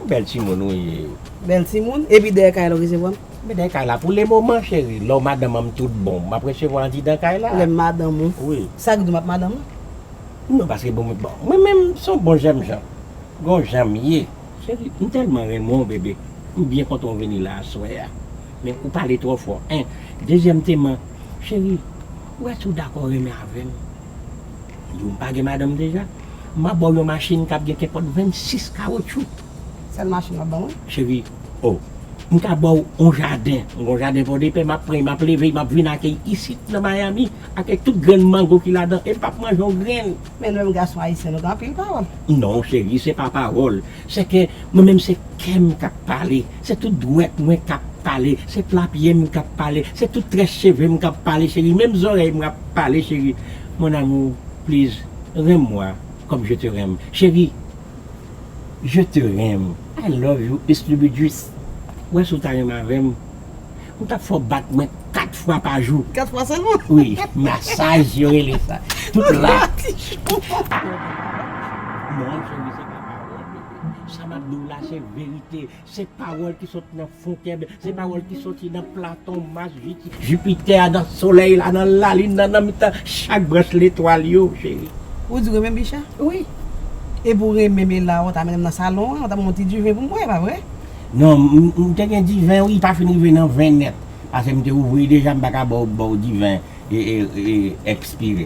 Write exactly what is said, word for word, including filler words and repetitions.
Bèl timoun ou ye. Bèl timoun, epi dèyè kay la w resevwa m. Men dèyè kay la, pou le moman, cheri, lè w madanm an m tout bon, m ap resevwa andidan kay la. Lè m madanm ou. Wi. Sa k di w m ap madanm ou? Non, paske bon, bon, mwen menm, se yon bon jènjan. Gon jan m ye. Cheri, m tèlman renmen w, bebe. M byen kontan w vini la aswè a. Men ou pale twò fò. En, dezyèmteman, cheri, ou wè si w dakò renmen avè m. M di w m pa gen madanm deja. M ap ba w yon machin k ap gen kenpòt vennsis kawotchou. Sèl machin w ap ban mwen? Cheri, oh, m ka ba w yon jaden. M gon jaden Pòdepè, m ap pran, m ap leve, m ap vin ak l isit nan Miami, ak tout grenn mango ki ladan, e m p ap manje yon grenn. Men nou menm gason ayisyen, nou gen anpil pawòl. Non, cheri, se pa pawòl. Se ke mwen menm se kè m k ap pale. Se tout dwèt mwen k ap pale. Se pla pye m k ap pale. Se tout très cheve m k ap pale, cheri. Menm zòrèy mwen ap pale, cheri. Mon amour, please, renmen mwen comme je te renmen. Cheri, je te renmen. I love you, Estribidjis. Wè si w ta renmen avè m. M t ap fè w bat mwen kat fwa pa jou. Kat fwa sèlman? Wi, masaj yo rele sa. Tout la. Non, cheri, se pa pawòl, bebe. Sa m ap di w la, se verite. Se pawòl ki sot nan fon kè, se pawòl ki soti nan Platon, Mas, Jiti, Jipitè, nan solèy la, nan lalin nan, nan mitan chak branch letwal yo, cheri. Ou di renmen Bicha? Wi. E pou renmen men la, ou ta mennen m nan salon an, ou ta ban m yon ti diven pou m bwè, pa vre? Non, m m te gen diven, wi, pa fin rive nan ven nèt. Paske m te ouvri deja, m pa ka ba w ba w diven e, e, e, ekspire.